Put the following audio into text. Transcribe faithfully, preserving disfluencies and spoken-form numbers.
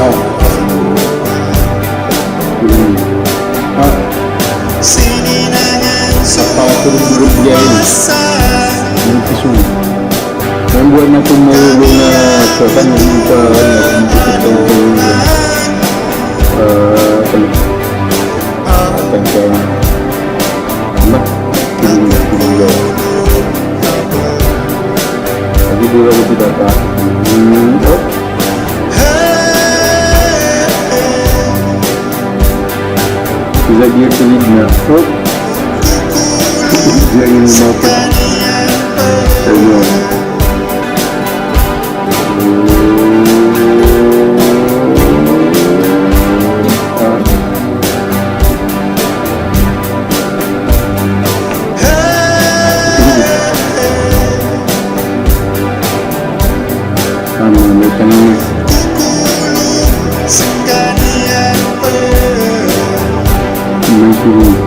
Ah. Hmm. Ah. Apa turun turun dia ini? Ini kisung. Membuatnya pun mau guna ke kan, ke, eh, apa ni? Akan ke, apa? Ini, ini, ini. Lagi dua lagi tidak apa. Hmm, oh. Bisa dia ke lidna. Oh. Dia ingin memakai. Ayo. Tama, may tanong na. May tanong.